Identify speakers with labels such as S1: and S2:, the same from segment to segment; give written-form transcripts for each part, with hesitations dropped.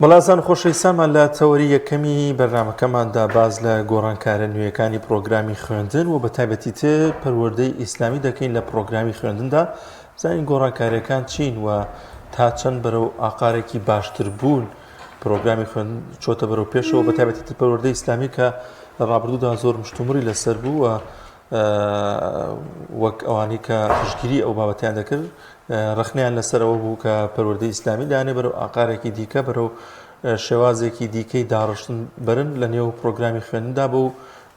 S1: بەڵازان خۆشەویستانمان لە تەوەری یەکەمی بەرنامەکەماندا باس لە گۆڕانکارە نوێیەکانی پڕۆگرامی خوێندن و بە تایبەتی تر پەروەردەی ئیسلامی دەکەین لە پڕۆگرامی خوێندندا بزانین گۆڕانکاریەکان چین و تا چەند بەرەو ئاقارێکی باشتر بوون پرۆگرامی خوێندن چۆتە بەرەو پێشەوە بە تایبەتی تر پەروەردەی ئیسلامی کە لە ڕابردوودا زۆر مشتومڕی لەسەر بوو و وەک ئەوانەی کە پشتگیری ئەو بابەتیان دەکرد ڕەخنەیان لەسەر ئەوە بوو کە پەروەردەی ئیسلامی دانێ بەرەو ئاقارێکی دیکە بەرەو شێوازێکی دیکەی داڕشتن بەرن لە نێو پرۆگرامی خوێندندا بۆ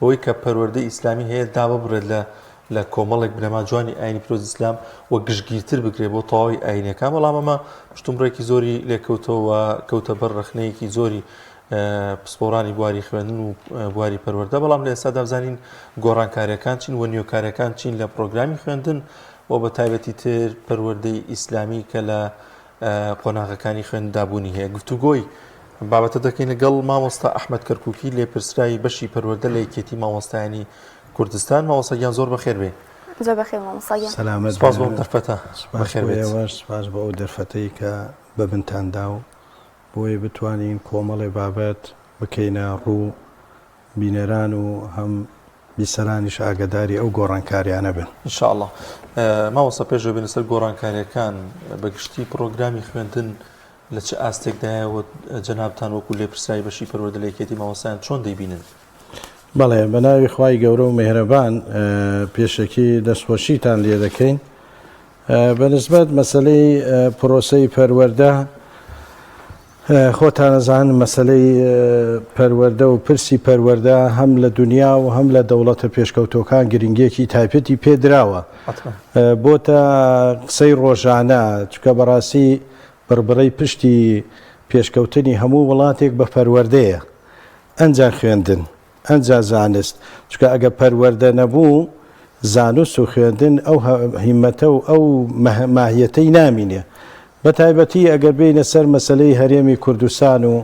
S1: بەوەی کە پەروەردەی ئیسلامی هەیە داببڕێت لە لە کۆمەڵێک بنەما جوانی ئاینی پیرۆز ئیسلام و گشتگیرتر بکرێت بۆ تەواوی ئاینەکان بەڵام ئەمە مشتومڕێکی زۆری لێکەوتەوە کەوتە بەر ڕەخنەیەکی زۆری پسپۆرانی بواری خوێندن و بواری پەروەردە، بەڵام لە ئێستادا بزانین گۆڕانکاریەکان چین و نوێکاریەکان چین لە پرۆگرامی خوێندن و بە تایبەتی تر پەروەردەی ئیسلامی کە لە قۆناغەکانی خوێندندا بوونی هەیە. گفتوگۆی بابەتە دەکەین لەگەڵ مامۆستا ئەحمەد کەرکوکی لێپرسراوی بەشی پەروەردە لە یەکێتی مامۆستایانی کوردستان. مامۆستا گیان زۆر بەخێر بێی.
S2: زۆر بەخێر مامۆستا گیان.
S3: سەلامەت
S1: سپاس بۆ ئەم دەرفەتە.
S3: سپاس
S1: بەخێر
S3: بۆ
S1: بێت.
S3: ئێوەش، سپاس بۆ ئەو دەرفەتەی کە بە منتان دا و بۆیە بتوانین کۆمەڵێ بابەت بکەینە ڕوو بینەران و هەم بیسەرانیش ئاگەداری ئەو گۆڕانکاریانە بن.
S1: ان شاء اللە مامۆستا پێش ئەوەی بێینە سەر گۆڕانکاریەکان بە گشتی پڕۆگرامی خوێندن لە چ ئاستێکدایە و جەنابتان وەکو لێپرسراوی بەشی پەروەردە لە یەکێتی مامۆستایان چۆن دەیبینن؟
S3: بەڵێ بە ناوی خوای گەورە و میهرەبان پێشەکی دەستخۆشیتان لێ دەکەین. بە نسبەت مەسەلەی پرۆسەی پەروەردە خۆتان ئەزانن مەسەلەی پەروەردە و پرسی پەروەردە هەم لە دنیا و هەم لە دەوڵەتە پێشکەوتوەکان گرنگیەکی تایبەتی پێدراوە بۆتە قسەی ڕۆژانە چکە بەڕاستی بڕبڕەی پشتی پێشکەوتنی هەموو وڵاتێک بە پەروەردەیە ئەنجا خوێندن ئەنجا زانست، چونکە ئەگەر پەروەردە نەبوو زانست و خوێندن ئەو هیمەتە و ئەو ماهیەتەی نامینێ. بە تایبەتی ئەگەر بێینە سەر مەسەلەی هەرێمی کوردستان و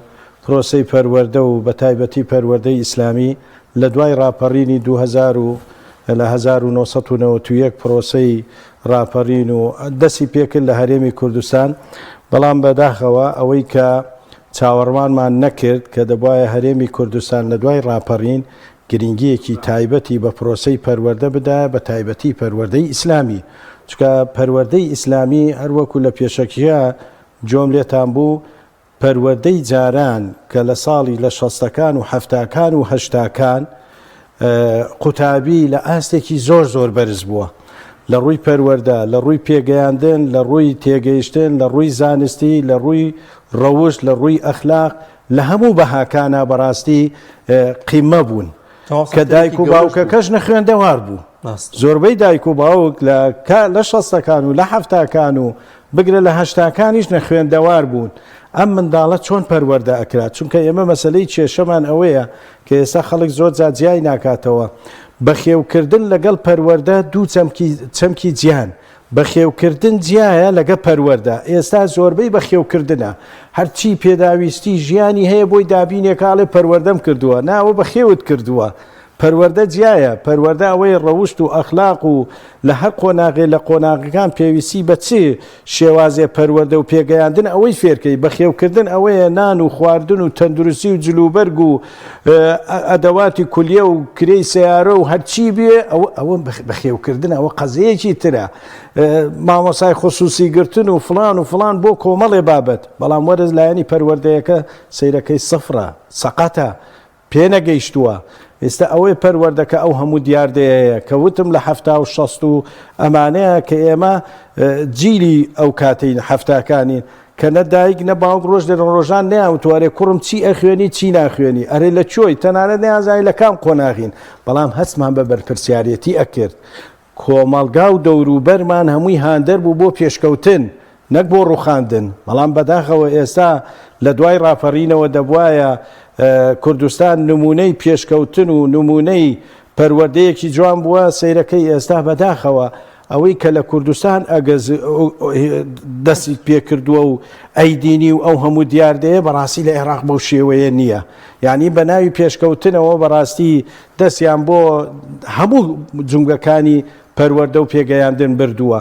S3: پرۆسەی پەروەردە و بە تایبەتی پەروەردەی ئیسلامی لە دوای ڕاپەڕینی 2000 و لە 1991 پرۆسەی ڕاپەڕین و دەستی پێکرد لە هەرێمی کوردستان بەڵام بەداخەوە ئەوەی کە چاوەڕوانمان نەکرد کە دەبوایە هەرێمی کوردستان لە دوای ڕاپەڕین گرنگییەکی تایبەتی بە پرۆسەی پەروەردە بدایە بە تایبەتی پەروەردەی ئیسلامی چونکە پەروەردەی ئیسلامی هەر وەکو لە پێشەکییا جۆم لێتان بوو پەروەردەی جاران کە لە ساڵی لە شەستەکان و حەفتاکان و هەشتاکان قوتابی لە ئاستێکی زۆر زۆر بەرز بووە لە ڕووی پەروەردە، لە ڕووی پێگەیاندن، لە ڕووی تێگەیشتن، لە ڕووی زانستی، لە ڕووی ڕەوشت، لە ڕووی ئەخلاق، لە هەموو بەهاکانا بەڕاستی قیمە بوون. کە دایک و باوکەکەش نەخوێندەوار بوو. زۆربەی دایک و باوک لە لە شەستەکان و لە حەفتاکان و بگرە لە هەشتاکانیش نەخوێندەوار بوون. ئەم منداڵە چۆن پەروەردە ئەکرا؟ چونکە ئێمە مەسەلەی کێشەمان ئەوەیە کە ئێستا خەڵک زۆر جار جیای ناکاتەوە. بەخێوکردن لەگەڵ پەروەردە دوو چەمکی چەمکی جیان. بەخێوکردن جیایە لەگە پەروەردە. ئێستا زۆربەی بەخێوکردنە. هەرچی پێداویستی ژیانی هەیە بۆی دابینێکا ئەڵێ پەروەردەم کردووە. نا ئەوە بەخێوت کردووە. پەروەردە جیایە، پەروەردە ئەوەیە ڕەوشت و ئەخلاق و لە هەر قۆناغێ لە قۆناغەکان پێویستی بە چ شێوازێ پەروەردە و پێگەیاندن ئەوەی فێرکەی، بەخێوکردن ئەوەیە نان و خواردن و تەندروستی و جلوبەرگ و ئەدەواتی کولیە و کرێی سەیارە و هەرچی بێ ئەوە ئەوە بەخێوکردنە ئەوە قەزیەیەکی ترە مامۆسای خسوسی گرتن و فڵان و فڵان بۆ کۆمەڵێ بابەت بەڵام وەرە لایەنی پەروەردەیەکە سەیرەکەی سفرە سەقەتە پێنەگەیشتووە، ئێستا ئەوەی پەروەردە کە ئەو هەموو دیاردەیە هەیە کە وتم لە حەفتا و شەست و ئەمانەیە کە ئێمە جیلی ئەو کاتەین حەفتاکانین کە نە دایک نە باوک ڕۆژ لە ڕۆژان نەیانوتووە ئەرێ کوڕم چی ئەخوێنی چی ناخوێنی ئەرێ لە کوێی تەنانەت نەیانزانی لە کام قۆناغین بەڵام هەستمان بە بەرپرسیارێتی ئەکرد کۆمەڵگا و دەوروبەرمان هەمووی هاندەر بوو بۆ پێشکەوتن نەک بۆ ڕوخاندن، بەڵام بەداخەوە ئێستا لە دوای ڕاپەڕینەوە دەبوایە کوردستان نمونەی پێشکەوتن و نمونەی پەروەردەیەکی جوان بووە، سەیرەکەی ئێستا بەداخەوە ئەوەی کە لە کوردستان ئەگەز دەستی پێکردووە و ئەیدینی و ئەو هەموو دیاردەیە بەڕاستی لە عێراق بەو شێوەیە نییە یعنی بە ناوی پێشکەوتنەوە بەڕاستی دەستیان بۆ هەموو جومگەکانی. پەروەردە و پێگەیاندن بردووە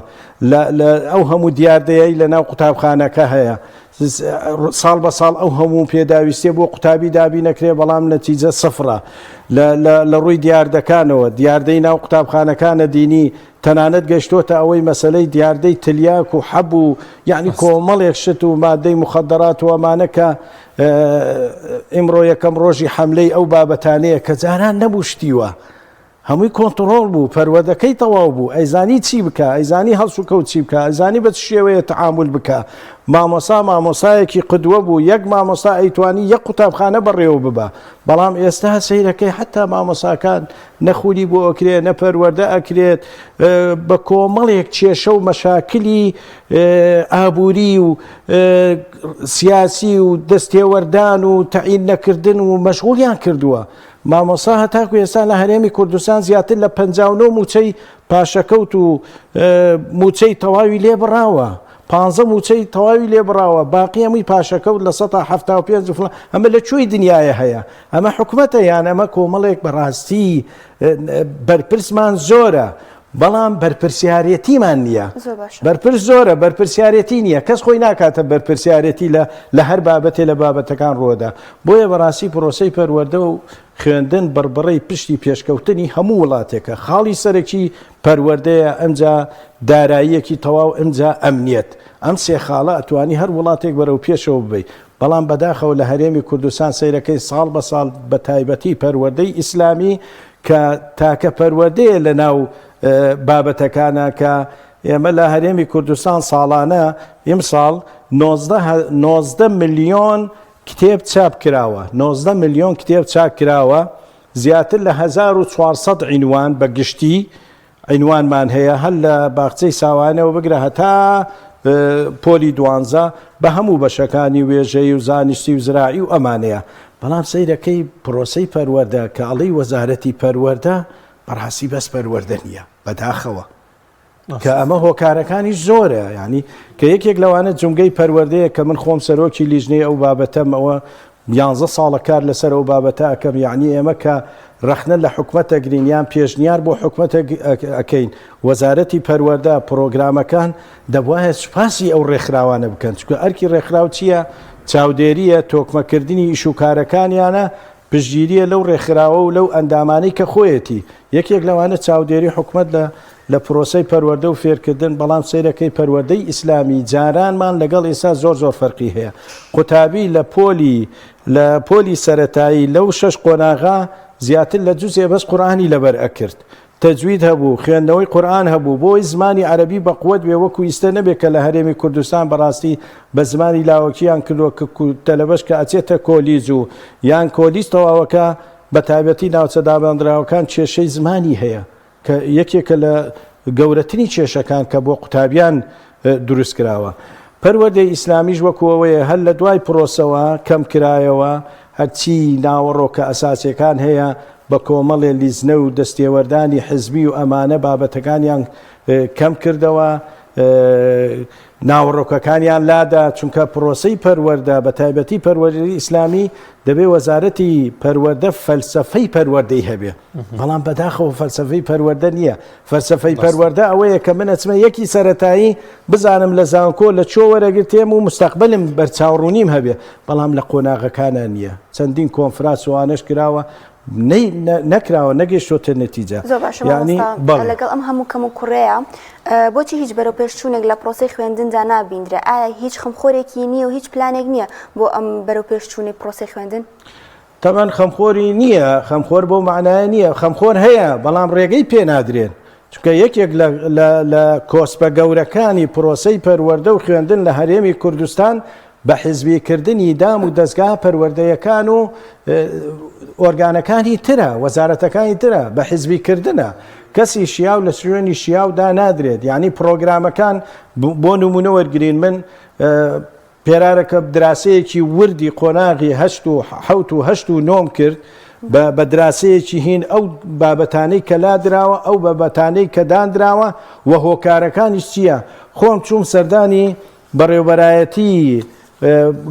S3: لە لە ئەو هەموو دیاردەیەی لە ناو قوتابخانەکە هەیە ساڵ بە ساڵ ئەو هەموو پێداویستیە بۆ قوتابی دابی نەکرێ بەڵام نەتیجە سفرە لە ڕووی دیاردەکانەوە دیاردەی ناو قوتابخانەکانە دینی تەنانەت گەشتۆتە ئەوەی مەسلەی دیاردەی تلیاک و حەب و یعنی کۆمەڵێک شت و مادەی مخدرات و ئەمانە کە ئیمڕۆ یەکەم ڕۆژی حملەی ئەو بابەتانەیە کە جاران نەبوو شتیوە هەمووی کۆنتڕۆڵ بوو، پەروەردەکەی تەواو بوو، ئەیزانی چی بکا، ئەیزانی هەڵسوکەوت چی بکا، ئەیزانی بە چ شێوەیە تەعامول بکا. مامۆستا مامۆستایەکی قدوە بوو، یەک مامۆستا ئەیتوانی یەک قوتابخانە بەڕێوە ببا. بەڵام ئێستا سەیرەکەی حەتا مامۆساکان نە خولی بۆ ئەکرێ، نە پەروەردە ئەکرێت، بە کۆمەڵێک کێشە و مەشاکلی ئابووری و سیاسی و دەستێوەردان و تەعین نەکردن و مەشغوڵیان کردووە. مامۆستا هەتاکو ئێستا لە هەرێمی کوردستان زیاتر لە 59 موچەی پاشەکەوت و موچەی تەواوی لێ بڕاوە. پانزە موچەی تەواوی لێ بڕاوە باقی هەمووی پاشەکەوت لە 75 فڵان ئەمە لە کوێی دنیاە هەیە ئەمە حکومەتە یان ئەمە کۆمەڵێک بەڕاستی بەرپرسمان زۆرە بەڵام بەرپرسیارێتیمان نییە بەرپرس زۆرە بەرپرسیارێتی نییە کەس خۆی ناکاتە بەرپرسیارێتی لە لە هەر بابەتێ لە بابەتەکان ڕۆدا بۆیە بەڕاستی پرۆسەی پەروەردە و خوێندن بڕبڕەی پشتی پێشکەوتنی هەموو وڵاتێکە خاڵی سەرەکی پەروەردەیە ئەمجا داراییەکی تەواو ئەمجا ئەمنیەت ئەم سێ خاڵە ئەتوانی هەر وڵاتێک بەرەو پێشەوە ببەی بەڵام بەداخەوە لە هەرێمی کوردستان سەیرەکەی ساڵ بە ساڵ بە تایبەتی پەروەردەی ئیسلامی کە تاکە پەروەردەیە لە ناو بابەتەکانە کە ئێمە لە هەرێمی کوردستان ساڵانە ئیمساڵ 19 ملیۆن کتێب چاپ کراوە 19 ملیۆن کتێب چاپ کراوە زیاتر لە 1400 عینوان بە گشتی عینوانمان هەیە هەر لە باخچەی ساوانەوە بگرە هەتا پۆلی دوانزە بە هەموو بەشەکانی وێژەیی و زانستی و زراعی و ئەمانەیە بەڵام سەیرەکەی پرۆسەی پەروەردە کە ئەڵێی وەزارەتی پەروەردە بەڕاستی بەس پەروەردە نییە بەداخەوە کە ئەمە هۆکارەکانی زۆرە ینی کە یەکێک لەوانە جومگەی پەروەردەیە کە من خۆم سەرۆکی لیژنەی ئەو بابەتەم ئەوە یانزە ساڵە کار لەسەر ئەو بابەتە ئەکەم یەعنی ئێمە کە ڕەخنە لە حکومەت ئەگرین یان پێشنیار بۆ حکومەت ئەکەین وەزارەتی پەروەردە پڕۆگرامەکان دەبوایە سوپاسی ئەو ڕێکخراوانە بکەن چونکە ئەرکی ڕێکخراو چییە چاودێریە تۆکمەکردنی ئیش و کارەکانیانە پشتگیریە لەو ڕێکخراوە و لەو ئەندامانەی کە خۆیەتی یەکێک لەوانە چاودێری حکومەت لە لە پرۆسەی پەروەردە و فێرکردن، بەڵام سەیرەکەی پەروەردەی ئیسلامی جارانمان لەگەڵ ئێستا زۆر زۆر فەرقی هەیە، قوتابی لە پۆلی لە پۆلی سەرەتایی لەو شەش قۆناغە زیاتر لە جوزێ بەس قورئانی لەبەر ئەکرد، تەجوید هەبوو، خوێندنەوەی قورئان هەبوو، بۆی زمانی عەرەبی بەقوەت بێ وەکو ئیستە نەبێ کە لە هەرێمی کوردستان بەڕاستی بە زمانی لاوەکیان کردووە کە تەلەبەش کە ئەچێتە کۆلیج و یان کۆلیج تەواوەکا بەتایبەتی ناوچە دابەندراوەکان کێشەی زمانی هەیە. کە یەکێکە لە گەورەترین کێشەکان کە بۆ قوتابیان دروست کراوە. پەروەردەی ئیسلامیش وەکو ئەوەیە هەر لە دوای پرۆسەوە کەم کرایەوە، هەرچی ناوەڕۆکە ئەساسیەکان هەیە بە کۆمەڵێ لیزنە و دەستێوەردانی حزبی و ئەمانە بابەتەکانیان کەم کردەوە، ناوەڕۆکەکانیان لادا، چونکە پرۆسەی پەروەردە بە تایبەتی پەروەردەی ئیسلامی دەبێ وەزارەتی پەروەردە فەلسەفەی پەروەردەی هەبێ، بەڵام بەداخەوە فەلسەفەی پەروەردە نییە. فەلسەفەی پەروەردە ئەوەیە کە من ئەچمە یەکی سەرەتایی بزانم لە زانکۆ لە چۆ وەرەگرتێم و مستەقبلم بەرچاوڕوونیم هەبێ، بەڵام لە قۆناغەکانا نییە. چەندین کۆنفراس و ئانەش کراوە نەکراوە نەگەیشتۆتە نەتیجە.
S2: زۆر باشە مامۆستا، لەگەڵ ئەم هەموو کەم و کوڕەیە بۆچی هیچ بەرەوپێشچوونێک لە پرۆسەی خوێندندا نابیندرێ؟ ئایا هیچ خەمخۆرێکی نییە و هیچ پلانێک نییە بۆ ئەم بەرەوپێشچوونەی پرۆسەی خوێندن؟
S3: تەبعەن خەمخۆری نییە، خەمخۆر بەو مەعنایە نییە، خەمخۆر هەیە بەڵام ڕێگەی پێ نادرێن، چونکە یەکێک لە کۆسپە گەورەکانی پرۆسەی پەروەردە و خوێندن لە هەرێمی کوردستان بە حیزبی کردنی دام و دەزگا پەروەردەیەکان و ئۆرگانەکانی ترە، وەزارەتەکانی ترە، بە حیزبی کردنە. کەسی شیاو لە شوێنی شیاو دانادرێت، یانی پرۆگرامەکان بۆ نمونە وەرگرین من پێرارەکە دراسەیەکی وردی قۆناغی هەشت و حەوت و هەشت و نۆم کرد بە دراسەیەکی هین ئەو بابەتانەی کە لادراوە ئەو بابەتانەی کە دانراوە و هۆکارەکانیش چییە خۆم چووم سەردانی بەڕێوبەرایەتی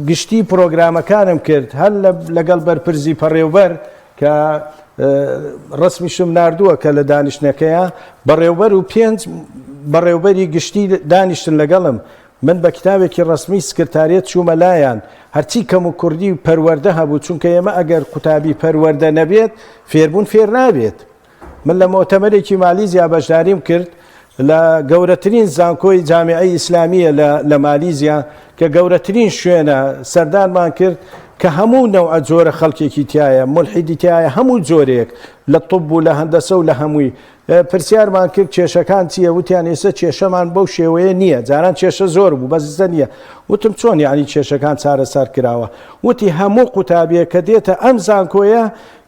S3: گشتی پرۆگرامەکانم کرد هەر لەگەڵ بەرپرسی پەڕێوبەر کە ڕەسمیشم ناردووە کە لە دانیشتنەکەیا بەڕێوبەر و پێنج بەڕێوبەری گشتی دانیشتن لەگەڵم من بە کتابێکی ڕەسمی سکرتاریەت چوومە لایان هەرچی کەم و کوردی و پەروەردە هەبوو چونکە ئێمە ئەگەر قوتابی پەروەردە نەبێت فێربوون فێر نابێت من لە مۆتەمەرێکی مالیزیا بەشداریم کرد لە گەورەترین زانکۆی جامیعەی ئیسلامییە لە لە مالیزیا کە گەورەترین شوێنە سەردانمان کرد کە هەموو نەوعە جۆرە خەڵکێکی تایە ملحیدی تایە هەموو جۆرێک لە طب و لە هەندەسە و لە هەمووی پرسیارمان کرد کێشەکان چییە وتیان ئێستا کێشەمان بەو شێوەیە نییە جاران کێشە زۆر بوو بەس ئێستا نییە وتم چۆن یعنی کێشەکان چارەسەر کراوە وتی هەموو قوتابیە کە دێتە ئەم زانکۆیە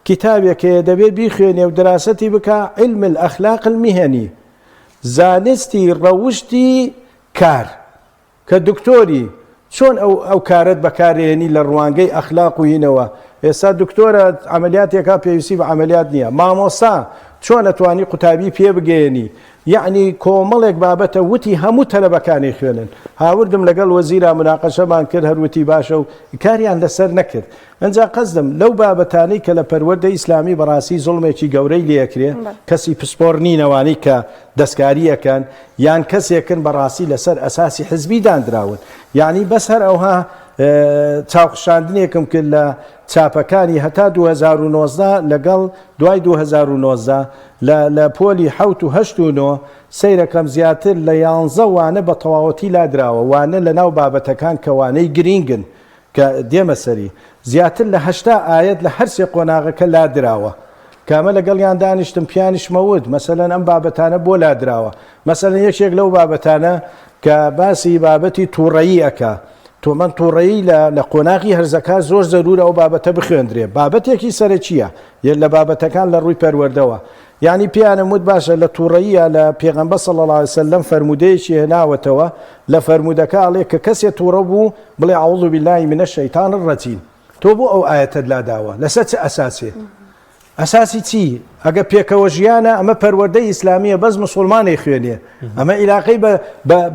S3: کیتابێک هەیە دەبێ بیخوێنێ و دراسەتی بکا، علم الاخلاق المهنی، زانستی ڕەوشتی کار، کە دکتۆری چۆن ئەو ئەو کارەت بەکارێنی لە ڕوانگەی ئەخلاق و هینەوە، ئێستا دکتۆرە عەمەلیاتێکا پێویستی بە عەمەلیات نییە، مامۆستا چۆن ئەتوانی قوتابی پێ بگەیەنی، یەعنی کۆمەڵێک بابەتە وتی هەموو تەلەبەکانی خوێنن، هاوردم لەگەڵ وەزیرا مناقەشەمان کرد هەر وتی باشە و کاریان لەسەر نەکرد. ئنجا قەزدم لەو بابەتانەی کە لە پەروەردەی ئیسلامی بەڕاستی زوڵمێکی گەورەی لێ ئەکرێ کەسی پسپۆڕ نین ئەوانەی کە دەستکاری ئەکەن یان کەسێکن بەڕاستی لەسەر ئەساسی حزبی داندراون یانی بەس هەر ئەوها چاوخشاندنێکم کرد لە چاپەکانی هەتا 2019 لەگەڵ دوای 2019 لە لە پۆلی حەوت و هەشت و نۆ سەیرەکەم زیاتر لە یانزە وانە بە تەواوەتی لادراوە وانە لەناو بابەتەکان کە وانەی گرینگن کە دێمە سەری، زیاتر لە 80 ئایەت لە هەرسێ قۆناغەکە لادراوە. کە ئەمە لەگەڵیان دانیشتم پیانیشمە وت، مەسەلەن ئەم بابەتانە بۆ لادراوە؟ مەسەلەن یەکێک لەو بابەتانە کە باسی بابەتی تووڕەیی ئەکا، تۆ من تووڕەیی لە لە قۆناغی هەرزەکار زۆر زەرورە ئەو بابەتە بخوێندرێ، بابەتێکی سەرەکییە لە بابەتەکان لە ڕووی پەروەردەوە. یانی پێیانم وت باشە لە توڕەییا لە پێغەمبەر صلی اللە علیە وسلم فەرموودەیەکی هێناوەتەوە لە فەرموودەکە ئەڵێ کە کەسێ توڕە بوو بڵێ اعوذ باللە من الشیطان الرجیم تۆ بۆ ئەو ئایەتەت لاداوە لەسەر چ ئەساسێ ئەساسی چی ئەگە پێکەوە ژیانە ئەمە پەروەردەی ئیسلامیە بەس مسلمانی خوێنێ ئەمە عیلاقەی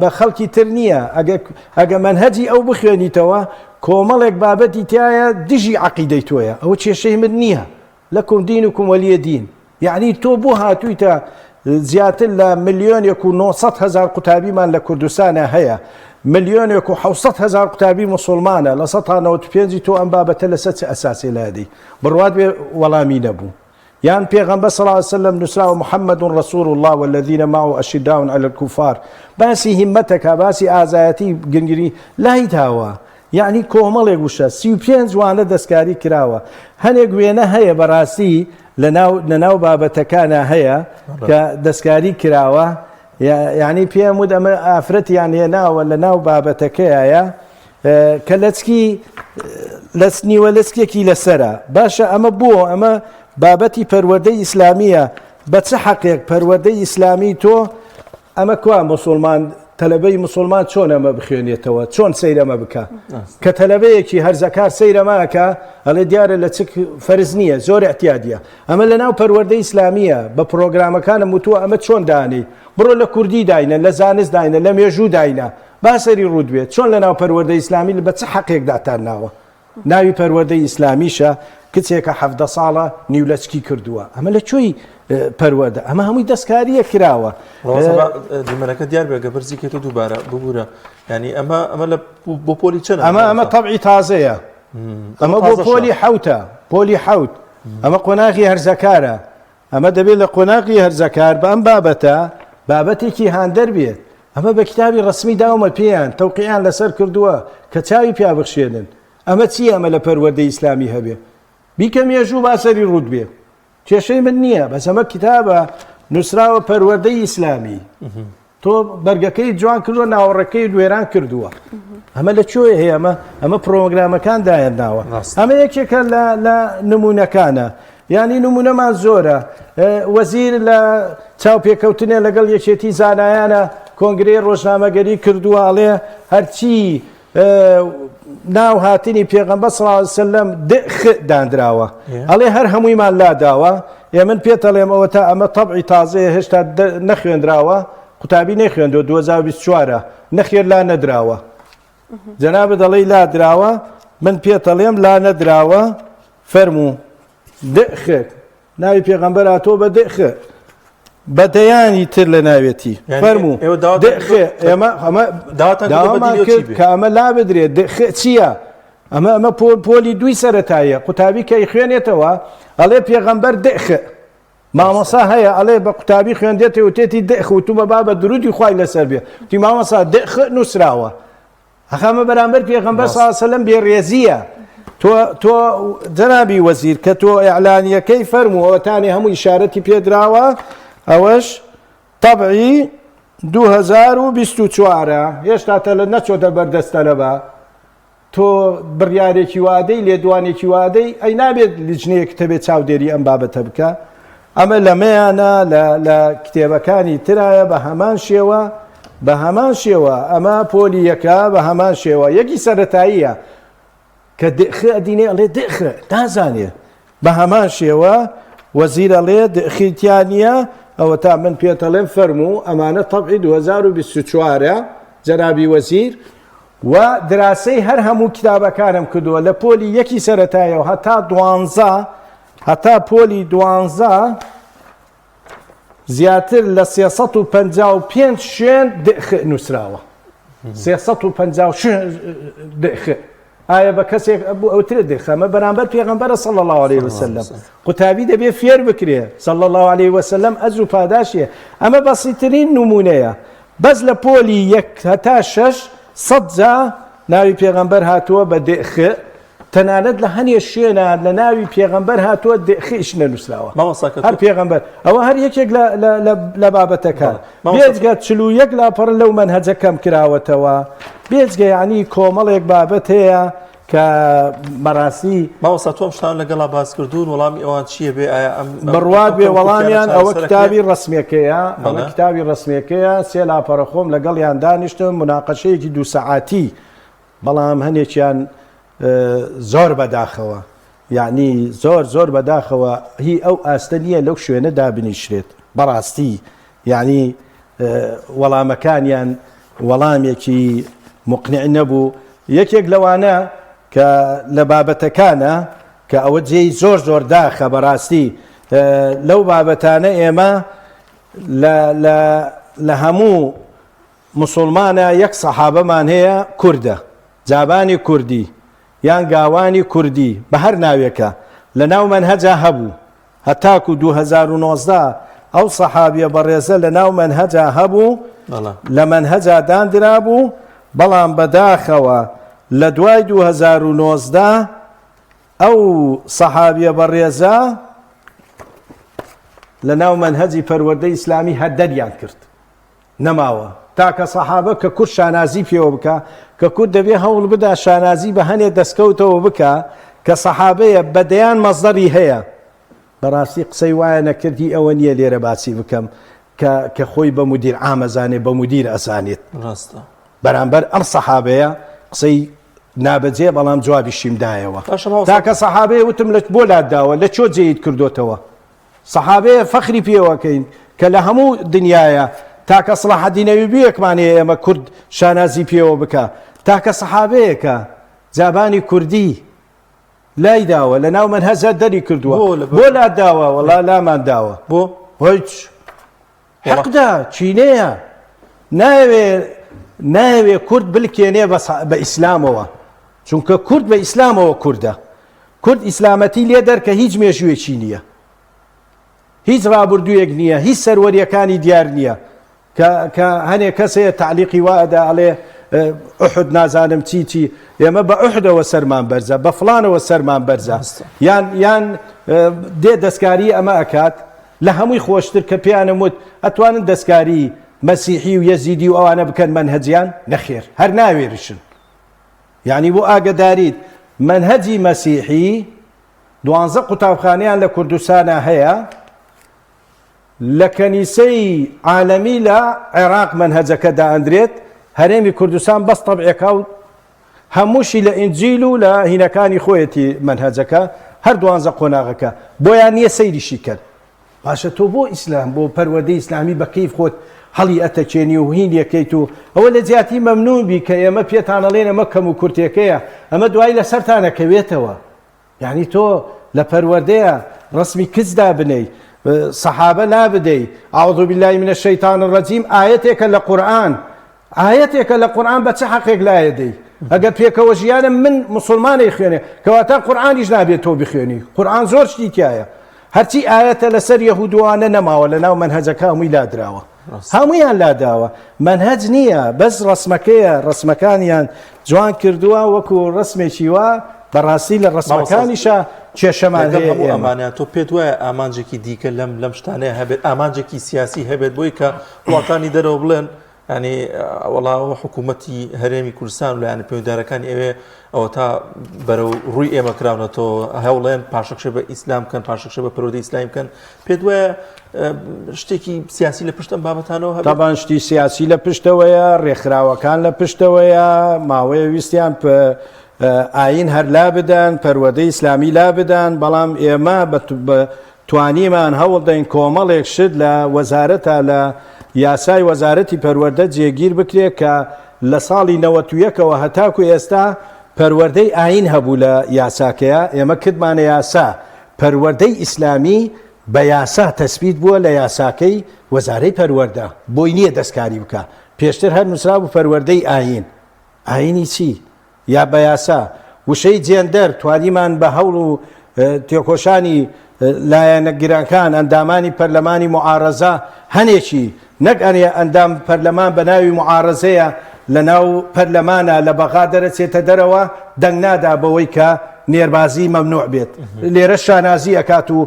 S3: بە خەڵکی تر نییە ئەگە ئەگە مەنهەجی ئەو بخوێنیتەوە کۆمەڵێک بابەتی تایە دژی عقیدەی تۆیە ئەوە کێشەی من نییە لکم دینکم ولیە دین یەعنی تۆ بۆ هاتوویتە زیاتر لە ملیۆنێک و 900 هزار قوتابیمان لە کوردستانە هەیە ملیۆنێک و 600 هزار قوتابی مسلمانە لە 1995 تۆ ئەم بابەتە لەسەر چ ئەساسێ لادەی بڕوات بێ وەڵامی نەبوو یان پێغەمبەر صلی الله علیه وسلم نووسراوە محمد رسول الله والذین معه اشداء علی الكفار باسی هیمەتەکە باسی ئازایەتی گنگری لای داوە یەعنی کۆمەڵێک وشە 35 وانە دەستکاری کراوە هەنێک وێنە هەیە بەڕاستی لەناو لەناو بابەتەکانە هەیە کە دەستکاری کراوە یعنی پێم وت ئەمە ئافرەتیان هێناوە لە ناو بابەتەکەیە کە لەچکی لەس نیوە لەچکێکی لەسرە باشە ئەمە بۆ ئەمە بابەتی پەروەردەی ئیسلامیە بە چ حەقێک پەروەردەی ئیسلامی تۆ ئەمە کوا موسوڵمان تەلەبەی موسوڵمان چۆن ئەمە بخوێنێتەوە چۆن سەیر ئەمە بکا کە تەلەبەیەکی هەرزەکار سەیر ئەمە ئەکا ئەڵێ دیارە لە چک فەرز نییە زۆر اعتیادیە ئەمە لە ناو پەروەردەی ئیسلامیە بە پرۆگرامەکانم وتووە ئەمە چۆن دانێی بڕۆ لە کوردی داینە لە زانست داینە لە مێژوو داینە با سەری ڕووت بێت چۆن لە ناو پەروەردەی ئیسلامی بە چ حەقێک داتان ناوە ناوی پەروەردەی ئیسلامیشە کچێکە 17 ساڵە نیولەچکی کردووە ئەمە لە کوێی پەروەردە ئەمە هەمووی دەستکاریە کراوە
S1: دیمەنەکە دیار بێ گە بەرزی کێتە دووبارە ببوورە ینی ئەمە ئەمە لە بۆ پۆلی چەند
S3: ئەمە ئەمە تەبعی تازەیە ئەمە بۆ پۆلی حوتە پۆلی حوت ئەمە قۆناغی هەرزەکارە ئەمە دەبێت لە قۆناغی هەرزەکار بە ئەم بابەتە بابەتێکی هاندەر بێت ئەمە بە کتابی ڕەسمی داومە پێیان تەوقیعیان لەسەر کردووە کە چاوی پیا بخشێنن ئەمە چییە ئەمە لە پەروەردەی ئیسلامی هەبێ بیکە مێژوو با سەری ڕووت بێ کێشەی من نییە بەس ئەمە کتابە نووسراوە پەروەردەی ئیسلامی تۆ بەرگەکەی جوان کردووە ناوەڕەکەی وێران کردووە ئەمە لە کوێ هەیە ئەمە ئەمە پرۆگرامەکان دایەناوە ئەمە یەکێکە لە نمونەکانە یانی نمونەمان زۆرە وەزیر لە چاوپێکەوتنێ لەگەڵ یەکێتی زانایانە کۆنگرەی ڕۆژنامەگەری کردووە ئەڵێ هەرچی ناو هاتنی پێغەمبەر صلی الله علیه وسلم د خ دانراوە ئەڵێ هەر هەموویمان لاداوە ئێ من پێتەڵێم ئەوە تا ئەمە تەبعی تازەیە هێشتا نەخوێنراوە قوتابی نەخوێندوە 2024 نەخێر لا نەدراوە جەنابت دەڵێی لادراوە من پێتەڵێم لا نەدراوە فەرموو د خ. ناوی پێغەمبەر هاتووە بە دخ بە دەیانی تر لە ناوێتی فەرموو دخ ئێمە ئەمە داوامان کرد کە ئەمە لا بدرێت دخ چییە؟ ئەمە ئەمە پۆلی دووی سەتاییە قوتابی کە خوێنێتەوە ئەڵێ پێغەمبەر دخ مامۆسا هەیە ئەڵێ بە قوتابی خوێندێتی وتێتی دخ وتومە با بە درودی خوای لەسەر بێ تی مامۆسا دخ نووسراوە ئەخە ئەمە بەرامبەر پێغەمبەر صلی الله علیه وسلم بێڕێزییە. تۆ تۆ جەنابی وەزیر کە تۆ ئیعلانیەکەی فەرموو ئەوەتانێ هەموو ئیشارەتی پێدراوە ئەوەش تەبعی 2024 هێشتا تەلە نەچۆتە بەردەست تەلەبە تۆ بڕیارێکی وادەی لێدوانێکی وادەی ئەی نابێت لیجنەیەکت هەبێت چاودێری ئەم بابەتە بکە ئەمە لەمەیانە لە لە کتێبەکانی ترایە بە هەمان شێوە بە هەمان شێوە ئەمە پۆلی یەکە بە هەمان شێوە یەکی سەرەتاییە کە دخ ئەدینێ ئەڵێ دخ نازانێ بە هەمان شێوە وەزیر ئەڵێ دخی تیا نییە ئەوەتا من پێتەڵێم فەرموو ئەمانە تەبعی 2024 جەنابی وەزیر و دراسەی هەر هەموو کتابەکانم کردووە لە پۆلی یەکی سەرەتایەوە هەتا دوانزە هەتا پۆلی دوانزە زیاتر لە 355 شوێن دخ نووسراوە 350 دخ ئایا بە کەسێک بۆ ئەوترێ دخ ئەمە بەرامبەر پێغەمبەرە صلی الله علیه وسلم قوتابی دەبێ فێر بکرێ صلی الله علیه وسلم ئەز و پاداشیە ئەمە بەسیترین نمونەیە بەس لە پۆلی یەک هەتا 600 جا ناوی پێغەمبەر هاتووە بە دخ تەنانەت لە هەنێ شوێنا لە ناوی پێغەمبەر هاتووە دخیش نەنووسراوە
S1: مامۆستا کە
S3: هەر پێغەمبەر ئەوە هەر یەکێک لە لە لە لە بابەتەکان
S1: مامۆستا
S3: بێجگە 41 لاپەڕە لەو مەنهەجە کەم کراوەتەوە بێجگە یعنی کۆمەڵێک بابەت هەیە کە بەڕاستی
S1: مامۆستا تۆ ئەم شتانە لەگەڵا باس کردوون وەڵامی ئەوان چییە بێ ئایا ئەم ئەم
S3: بڕوات
S1: ئەم
S3: بێ
S1: کەم کوتیانە
S3: وەڵامیان ئەوە
S1: چارەسەر ئەکرێ
S3: کتابی ڕەسمیەکەیە ئەوە
S1: بەڵێ
S3: کتابی ڕەسمیەکەیە سێ لاپەڕە خۆم لەگەڵیان دانیشتم مناقەشەیەکی دوو سەعاتی بەڵام هەنێکیان زۆر بەداخەوە یعنی زۆر زۆر بەداخەوە هی ئەو ئاستە نییە لەو شوێنە دابنیشرێت بەڕاستی یعنی وەڵامەکانیان وەڵامێکی مقنع نەبوو یەکێک لەوانە کە لە بابەتەکانە کە ئەوە جێی زۆر زۆر داخە بەڕاستی لەو بابەتانە ئێمە لە لە لە هەموو موسوڵمانە یەک سەحابەمان هەیە کوردە جابانی کوردی یان گاوانی کوردی بە هەر ناوێکە لە ناو مەنهەجا هەبوو هەتاکو 2019 ئەو سەحابیە بەڕێزە لە ناو مەنهەجا هەبوو لە مەنهەجا داندرابوو بەڵام بەداخەوە لە دوای 2019 ئەو سەحابیە بەڕێزە لە ناو مەنهەجی پەروەردەی ئیسلامی هەر دەریان کرد نەماوە تاکە سەحابە کە کورد شانازی پێوە بکا کە کورد دەبێ هەوڵ بدا شانازی بە هەنێ دەستکەوتەوە بکا کە سەحابەیە بە دەیان مەزدەری هەیە بەڕاستی قسەی وایە نەکرد هی ئەوە نییە لێرە باسی بکەم کە کە خۆی بە مدیر عام ئەزانێ بە مدیر ئەزانێت
S1: ڕاستە
S3: بەرامبەر ئەم سەحابەیە قسەی نابەجێ بەڵام جوابیشیم دایەوە
S1: باشە مامۆستا
S3: تاکە سەحابەیە وتم لە بۆ لات داوە لە چۆ جێیت کردۆتەوە سەحابەیە فەخری پێوەکەین کە لە هەموو دنیایە تاکە سڵاحەدین ئەیوبیەکمان هەیە ئێمە کورد شانازی پێوە بکا تاکە سەحابەیەکە جابانی کوردی لای داوە لە ناو مەنهەجە دەری کردووە بۆ لات داوە وەڵا لامان داوە
S1: بۆ
S3: هیچ حەقدا چینەیە نایەوێ نایەوێ کورد بلکێنێ بە ئیسلامەوە چونکە کورد بە ئیسلامەوە کوردە کورد ئیسلامەتی لێ دەرکە هیچ مێژوویەکی نییە هیچ ڕابردوویەک نییە هیچ سەروەریەکانی دیار نییە کە کە هەنێک کەس هەیە تەعلیقی وا ئەدا ئەڵێ ئوحد نازانم چی چی ئێمە بە ئوحدەوە سەرمان بەرزە بە فڵانەوە سەرمان بەرزە یان یان دێ دەستکاری ئەمە ئەکات لە هەمووی خۆشتر کە پێیانم وت ئەتوانن دەستکاری مەسیحی و یەزیدی و ئەوانە بکەن مەنهەجیان نەخێر هەر ناوێرشن یعنی بۆ ئاگەداریت مەنهەجی مەسیحی دوانزە قوتابخانەیان لە کوردستانە هەیە لە کەنیسەی عالەمی لە عێراق مەنهەجەکە دائەندرێت، هەرێمی کوردستان بەس تەبعێکا و هەمووشی لە ئینجیل و لە هینەکانی خۆیەتی مەنهەجەکە هەر دوانزە قۆناغەکە بۆیان نییە سەیریشی کەن. باشە تۆ بۆ ئیسلام بۆ پەروەردەی ئیسلامی بە کەیف خۆت هەڵی ئەتەکێنی و هین یەکەیت و ئەوە لە جیاتی مەمنون بی کە ئێمە پێتان ئەڵێن ئەمە کەم و کورتێکەیە ئەمە دوایی لەسەرتان ئەکەوێتەوە. یانی تۆ لە پەروەردەیە ڕەسمی کچ دابنێی سەحابە لابدەی اعوذ باللە من الشیطان الرجیم ئایەتێکە لە قورئان ئایەتێکە لە قورئان بە چ حەقێک لایەدەی ئەگەر پێکەوە ژیانە من مسلمانەی خوێنێ کەواتە قورئانیش نابێت تۆ بخوێنی قورئان زۆر شتی تایە هەرچی ئایەتە لەسەر یەهودوانە نەماوە لە ناو مەنهەجەکە هەمووی لادراوە هەموویان لاداوە مەنهەج نییە بەس ڕسمەکەیە ڕسمەکانیان جوان کردووە وەکو ڕسمێکی وا بەڕاستی لە ڕسمەکانیشە کێشەمان هەیە
S1: هەموو ئەمانە تۆ پێت وایە ئامانجێکی دیکە لەم لەم شتانەیە هەبێت ئامانجێکی سیاسی هەبێت بۆی کە وڵاتانی دەرەوە بڵێن ینی وەڵاوە حکوومەتی هەرێمی کوردستان و لایەنە پەیوەندارەکانی ئەوێ ئەوە تا بەرەو ڕووی ئێمە کراونەتەوە هەوڵێن پاشەکشە بە ئیسلام بکەن پاشەکشە بە پەروەردەی ئیسلامی بکەن پێت وایە شتێکی سیاسی لە پشت ئەم بابەتانەوە هەبێت؟
S3: تەبان شتی سیاسی لە پشتەوەیە ڕێکخراوەکان لە پشتەوەیە ماوەیە ویستیان ئاین هەر لا بدەن پەروەردەی ئیسلامی لا بدەن بەڵام ئێمە بە توانیمان هەوڵدەین کۆمەڵێک شت لە وەزارەتا لە یاسای وەزارەتی پەروەردە جێگیر بکرێت کە لە ساڵی 91 ەوە هەتاکو ئێستا پەروەردەی ئاین هەبوو لە یاساکەیا ئێمە کردمانە یاسا پەروەردەی ئیسلامی بە یاسا تەسبیت بووە لە یاساکەی وەزارەی پەروەردە بۆی نییە دەستکاری بکا پێشتر هەر نووسرابوو پەروەردەی ئاین ئاینی چی؟ یا بە یاسا وشەی جێندەر توانیمان بە هەوڵ و تێکۆشانی لایەنە گرانکان ئەندامانی پەرلەمانی معارەزە هەنێکی نەک ئەنێ ئەندام پەرلەمان بە ناوی معارەزەیە لە ناو پەرلەمانە لە بەغا دەرەچێتە دەرەوە دەنگ نادا بەوەی کە نێربازی مەمنوع بێت لێرە شانازی ئەکات و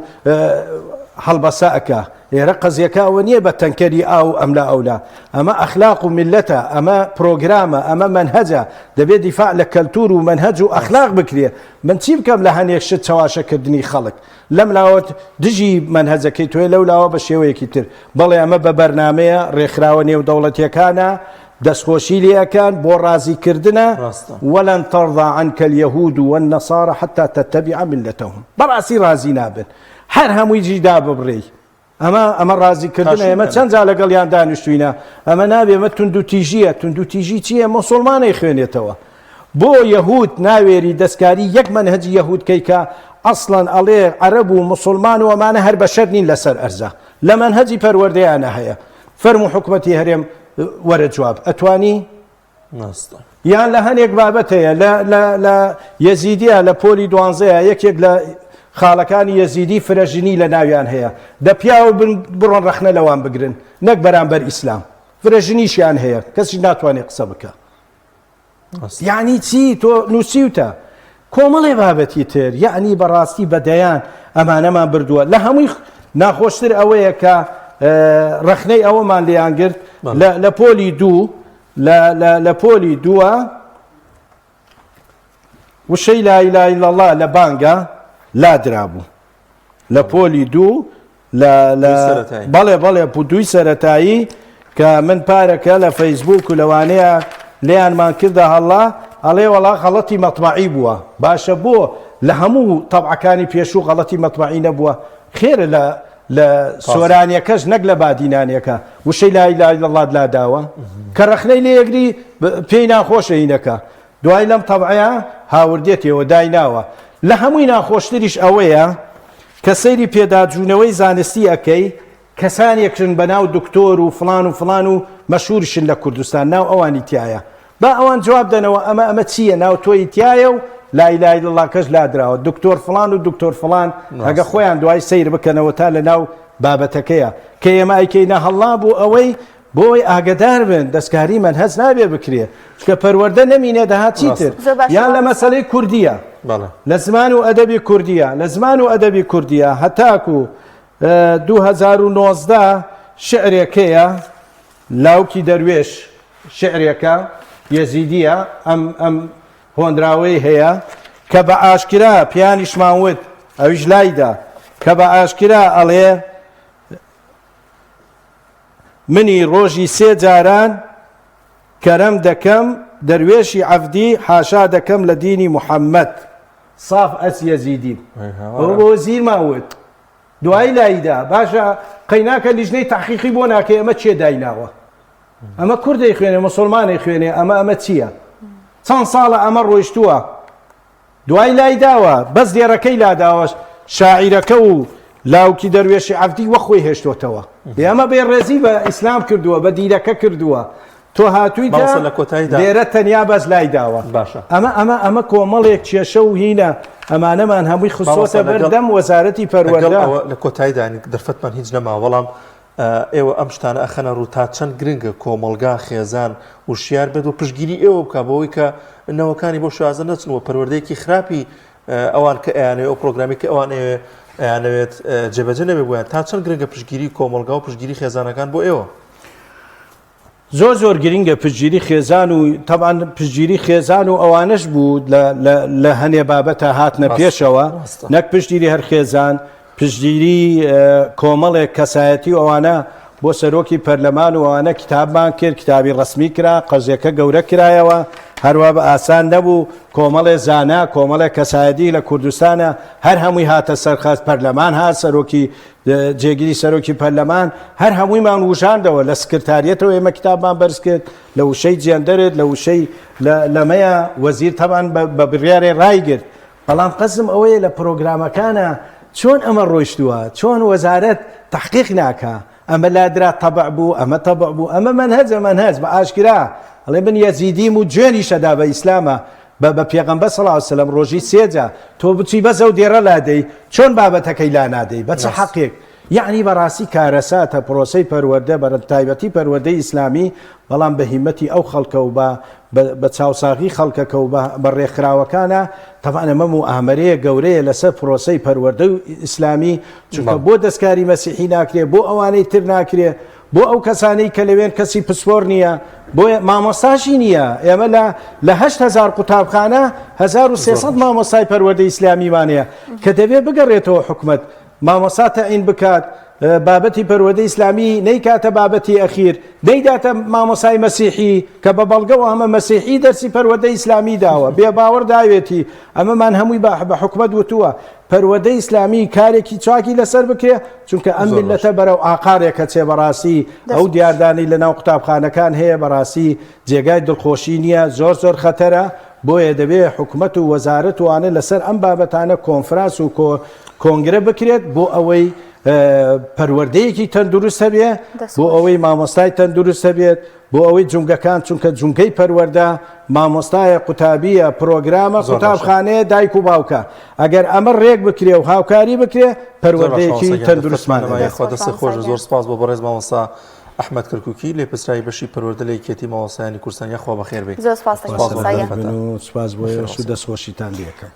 S3: هەڵبەسە ئەکا لێرە قەزیەکە ئەوە نییە بە تەنکەری ئاو ئەملا ئەولا ئەمە ئەخلاق و میلەتە ئەمە پرۆگرامە ئەمە مەنهەجە دەبێت دیفاع لە کەلتور و مەنهەج و ئەخلاق بکرێ من چی بکەم لە هەنێک شت چەواشەکردنی خەڵک لەم لاوە دژی مەنهەجەکەی تۆیە لەو لاوە بە شێوەیەکی تر بەڵێ ئەمە بە بەرنامەیە ڕێکخراوە نێودەوڵەتیەکانە دەستخۆشی لێ ئەکەن بۆ ڕازیکردنە ولن ترضى عنك اليهود والنصارى حتى تتبع ملتهم بەڕاستی ڕازی نابن هەر هەمووی جی داببڕێی ئەمە ئەمە ڕازی کردنە ئێمە چەند جا لەگەڵیان دانیشتوینە ئەمە نابێ ئەمە توندوتیژیە توندوتیژی چییە موسڵمانەی خوێنێتەوە بۆ یەهود ناوێری دەستکاری یەک مەنهەجی یەهود کەی کە ئەسڵەن ئەڵێ عەرەب و موسڵمان و ئەمانە هەر بەشەر نین لەسەر ئەرزە لە مەنهەجی پەروەردەیانە هەیە فەرموو حکومەتی هەرێم وەرە جواب ئەتوانی یان لە هەنێک بابەت هەیە لە لە لە یەزیدیە لە پۆلی دوانزەیە یەکێک لە خاڵەکانی یەزیدی فرەژنی لە ناویان هەیە دە پیاو بن بڕۆن ڕەخنە لەوان بگرن نەک بەرامبەر ئیسلام فرەژنیشیان هەیە کەسیش ناتوانێت قسە بکە یعنی چی تۆ نووسیوتە کۆمەڵێ بابەتی تر یعنی بەڕاستی بەدەیان ئەمانەمان بردووە لە هەمووی ناخۆشتر ئەوەیە کە ڕەخنەی ئەوەمان لێیان گرت لە پۆلی دوو لە لە لە پۆلی دووە وشەی لا اله الا الله لە بانگە لادرابوو لە پۆلی دوو لە لە بەڵێ بەڵێ دووی سەرەتایی کە من پارەکە لە فەیسبوک و لەوانەیە لێیانمان کردە هەڵا ئەڵێ وەڵا غەڵەتی مەتبەعی بووە باشە بۆ لە هەموو تەبعەکانی پێشوو غەڵەتی مەتبەعی نەبووە خێرە لە لە سۆرانیەکەش نەک لە بادینانیەکە وشەی لا اله الا اللە لاداوە کە ڕەخنەی لێ یەگری پێی ناخۆشە هینەکە دوای لەم تەبعەیە هاوردێتەوە دایناوە لە هەمووی ناخۆشتریش ئەوەیە کە سەیری پێداجوونەوەی زانستی ئەکەی کەسانێکشن بە ناو دکتۆر و فڵان و فڵان و مەشهورشن لە کوردستان ناو ئەوانی تایە با ئەوان جواب دەنەوە ئەمە ئەمە چییە ناو تۆی تایە و لا اله الا اللە کەش لادراوە دکتۆر فڵان و دکتۆر فڵان ئەگە خۆیان دوای سەیر بکەنەوە تا لە ناو بابەتەکەیە کە ئێمە ئەیکەینە هەڵا بۆ ئەوەی بۆی ئاگدار بن دەستکاری مەنهەج نابێ بکرێ چکە پەروەردە نەمینێ دەهات چیتر یان لە مەسەلەی کوردیە لە زمان و ئەدەبی کوردیە لە زمان و ئەدەبی کوردیە هەتاکو 2019 شعرێکەیە لاوکی دەروێش شعرێکە یەزیدیە ئەم ئەم هۆنراوەی هەیە کە بە ئاشکرا پیانیشمان وت ئەویش لایدا کە بە ئاشکرا ئەڵێ منی ڕۆژی سێ جاران کەرەم دەکەم دەروێشی عەفدی حاشا دەکەم لە دینی محەممەد ساف ئەس یەزیدیم ئەوە بۆ وەزیرمان وت دوایی لایدا باشە قەیناکە لیژنەی تەحقیقی بۆ ناکەی ئەمە کێ دایناوە ئەمە کوردەی خوێنێ مسلمانەی خوێنێ ئەمە ئەمە چییە چەند ساڵە ئەمە ڕۆیشتووە دوای لایداوە بەس دێڕەکەی لاداوەش. شاعیرەکە و لاوکی دەروێشی عەبدی وەک خۆی هێشتۆتەوە. ئەمە بێ ڕێزی بە ئیسلام کردووە، بە دینەکە کردووە. تۆ هاتوویتە
S1: مامۆستا لە کۆتاییدا
S3: لێرە تەنیا بەس لای داوە.
S1: باشە.
S3: ئەمە ئەمە ئەمە کۆمەڵێک کێشە و هینە ئەمانەمان هەمووی خستۆتە
S1: مامۆستا لەگەڵ
S3: بەردەم وەزارەتی
S1: لەگەڵ
S3: پەروەردە.
S1: ئەوە لە کۆتاییدا یانی دەرفەتمان هیچ نەماوە بەڵام ئێوە ئەم شتانە ئەخەنە ڕوو تا چەند گرنگە کۆمەڵگا خێزان وشیار بێت و پشتگیری ئێوە بکا بۆ ئەوەی کە نەوەکانی بەو شێوازە نەچن و پەروەردەیەکی خراپی ئەوان کە ئەیانەوێت ئەو پرۆگرامی کە ئەوان ئەیەوێ ئەیانەوێت جێبەجێ نەبێ بۆیان تا چەند گرنگە پشتگیری کۆمەڵگا و پشتگیری خێزانەکان بۆ ئێوە؟
S3: زۆر زۆر گرنگە پشتگیری خێزان و تەبعەن پشتگیری خێزان و ئەوانەش بوو لە هەنێ بابەتە هاتنە پێشەوە نەک پشتگیری هەر خێزان پشتگیری کۆمەڵێک کەسایەتی و ئەوانە بۆ سەرۆکی پەرلەمان و ئەوانە کتابمان کرد کتابی ڕسمی کرا قەزیەکە گەورە کرایەوە هەروە بە ئاسان نەبوو کۆمەڵێ زانا کۆمەڵێک کەسایەتی لە کوردستانە هەر هەمووی هاتە سەرخەست پەرلەمان هات سەرۆکی جێگری سەرۆکی پەرلەمان هەر هەموویمان وژاندەوە لە سکرتاریەتەوە ئێمە کتابمان بەرز کرد لە وشەی جێندەرت لە وشەی لەمەیە وەزیر تەبان بە بڕیارێ ڕایگرت بەڵام قەزم ئەوەیە لە پرۆگرامەکانە چۆن ئەمە ڕۆیشتووە چۆن وەزارەت تحقیق ناکا ئەمە لادرا تەبع بوو ئەمە تەبع بوو ئەمە مەنهەجە مەنهەج بە ئاشکرا ئەڵێ من یەزیدیم و جوێنیشەدا بە ئیسلامە بە بە پێغەمبەر صلی اللە علیە وسلم ڕۆژی سێجا تۆ بچی بەس ئەو دێڕە لادەی چۆن بابەتەکەی لانادەی بە چ حەقێک یەعنی بەڕاستی کارەساتە پرۆسەی پەروەردە بە تایبەتی پەروەردەی ئیسلامی بەڵام بە هیمەتی ئەو خەڵکە و بە بە چاوساغی خەڵکەکە و بە ڕێکخراوەکانە تەبعەن ئەمە موئامەرەیە گەورەیە لەسەر پرۆسەی پەروەردە و ئیسلامی چونکە بۆ دەستکاری مەسیحی ناکرێ بۆ ئەوانەی تر ناکرێ بۆ ئەو کەسانەی کە لەوێن کەسی پسپۆر نییە بۆیە مامۆستاشی نییە ئێمە لە لە 8000 قوتابخانە 1300 مامۆستای پەروەردەی ئیسلامیمان هەیە کە دەبێ بگەڕێتەوە حکومەت مامۆستا تەعین بکات بابەتی پەروەردەی ئیسلامی نەیکاتە بابەتی ئەخیر نەیداتە مامۆسای مەسیحی کە بە بەڵگەوە ئەمە مەسیحی دەرسی پەروەردەی ئیسلامی داوە بێ باوەڕ داوێتی ئەمەمان هەمووی بە حکومەت وتووە پەروەردەی ئیسلامی کارێکی چاکی لەسەر بکرێ چونکە ئەم میللەتە بەرەو ئاقارێکە چێ بەڕاستی ئەو دیاردانەی لەناو قوتابخانەکان هەیە بەڕاستی جێگای دڵخۆشی نییە زۆر زۆر خەتەرە بۆیە دەبێ حکومەت و وەزارەت وانە لەسەر ئەم بابەتانە کۆنفرانس و کۆنگرە بکرێت بۆ ئەوەی پەروەردەیەکی تەندروست هەبێ بۆ ئەوەی مامۆستای تەندروست هەبێت بۆ ئەوەی جومگەکان چونکە جومگەی پەروەردە مامۆستایە قوتابیە پرۆگرامە قوتابخانەیە دایک و باوکە ئەگەر ئەمە ڕێک بکرێ و هاوکاری بکرێ پەروەردەیەکی تەندروستمان دەبێت.
S1: خوا دەستت خۆش زۆر سپاس بۆ بەڕێز مامۆستا ئەحمەد کەرکوکی لێپرسراوی بەشی پەروەردە لە یەکێتی مامۆستایانی کوردستان یاخوا بەخێر بێی
S2: زۆر سپاس دەکەم
S1: سپاس بۆ
S2: مامۆستا گیان.
S1: دەرفەتە.
S3: سپاس بۆ ئێوەش و دەستخۆشیتان لێ ئەکەم.